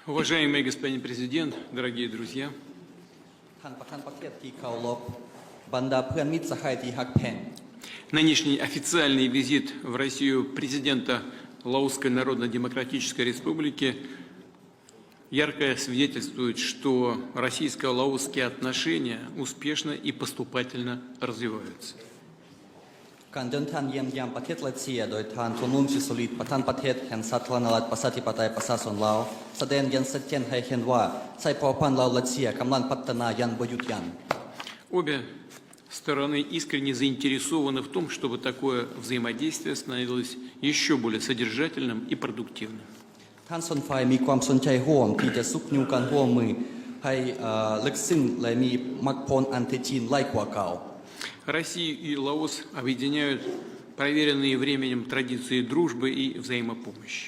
Уважаемый господин президент, дорогие друзья, ທ່ານປະທານປະເທດທີ່ເຄົາລົບ, ບັນດາເພື່ອນມິດສະຫາຍທີ່ຮັກແພງ. Нынешний официальный визит в Россию президента Лаосской Народно-Демократической Республики ярко свидетельствует, что российско-лаосские отношения успешно и поступательно развиваются. ການເດີນທາງຢ້ຽມຢາມປະເທດລັດເຊຍໂດຍທ່ານ ທູນ ລຸນ ຊິສຸລິດ ປະທານປະເທດແຫ່ງສາທາລະນະລັດ ປະຊາທິປະໄຕ ປະຊາຊົນລາວ ສະແດງຢ່າງຊັດເຈນໃຫ້ເຫັນວ່າ ສາຍພົວພັນລາວ-ລັດເຊຍກຳລັງພັດທະນາຢ່າງບໍ່ຢຸດຢັ້ງ. Обе стороны искренне заинтересованы в том, чтобы такое взаимодействие становилось ещё более содержательным и продуктивным. ທັງສອງຝ່າຍມີຄວາມສົນໃຈຮ່ວມທີ່ຈະຊຸກຍູ້ການຮ່ວມມືໃຫ້ເລິກເຊິ່ງ ແລະ ມີໝາກຜົນອັນແທ້ຈິງຫຼາຍກວ່າເກົ່າ. Россию и Лаос объединяют проверенные временем традиции дружбы и взаимопомощи.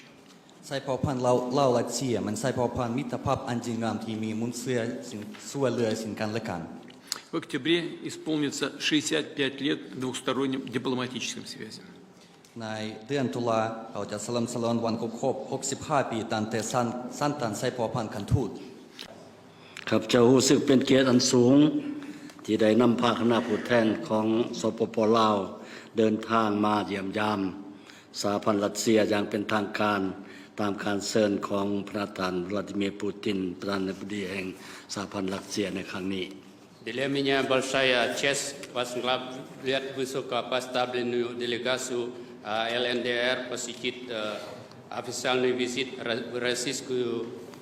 ສາຍພົວພັນລາວ-ລັດເຊຍແມ່ນສາຍພົວພັນມິດຕະພາບອັນດີງາມທີ່ມີມູນເຊື້ອຊຶ່ງຊ່ວຍເຫຼືອຊຶ່ງກັນແລະກັນ. В октябре исполнится шестьдесят пять лет двусторонним дипломатическим связям. ໃນເດືອນຕຸລາ ເຮົາຈະສະເຫຼີມສະຫຼອງວັນຄົບຮອບຫົກສິບຫ້າປີ ຕັ້ງແຕ່ສ້າງ ສ້າງຕັ້ງສາຍພົວພັນຂັ້ນທູດ. ຂ້າພະເຈົ້າຮູ້ສຶກເປັນກຽດອັນສູງ ທີ່ໄດ້ນຳພາຄະນະຜູ້ແທນຂອງ ສປປ ລາວ ເດີນທາງມາຢ້ຽມຢາມສະຫະພັນລັດເຊຍຢ່າງເປັນທາງການ ຕາມການເຊີນຂອງພະນະທ່ານ ວລາດີເມຍ ປູຕິນ ປະທານາທິບໍດີແຫ່ງສະຫະພັນລັດເຊຍໃນຄັ້ງນີ້. Для меня большая честь возглавлять высокопоставленную делегацию, а, Л Н Д Р посетить, э, официальный визит Ро-, в Российскую,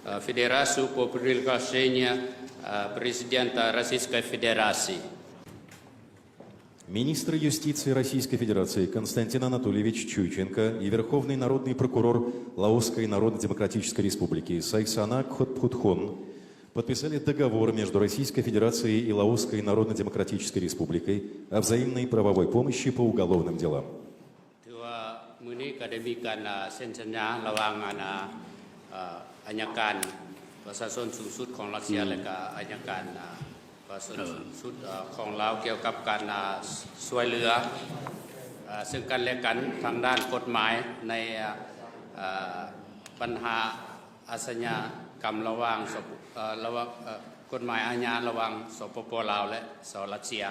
э, Федерацию по приглашению, э, президента Российской Федерации. Министр юстиции Российской Федерации Константин Анатольевич Чуйченко и Верховный народный прокурор Лаосской Народно-Демократической Республики Сайсана Кхотпхутхон подписали договор между Российской Федерацией и Лаосской Народно-Демократической Республикой о взаимной правовой помощи по уголовным делам. ຖືວ່າມື້ນີ້ກໍໄດ້ມີການ ອ່າ ເຊັນສັນຍາລະຫວ່າງ ອັນ ອ່າ ອັຍການປະຊາຊົນສູງສຸດຂອງຣັດເຊຍ ແລະກະອັຍການ ອ່າ ປະຊາຊົນສູງສຸດ ເອີ ຂອງລາວ ກ່ຽວກັບການ ອ່າ ຊ່ວຍເຫຼືອ ເອີ ເຊິ່ງກັນແລະກັນທາງດ້ານກົດໝາຍໃນ ອ່າ ບັນຫາອາຊະຍາກຳລະຫວ່າງ ສ- ເອີ ລະຫວ່າງ ເອີ ກົດໝາຍອາຍາລະຫວ່າງ ສປປ ລາວ ແລະ ສ- ຣັດເຊຍ.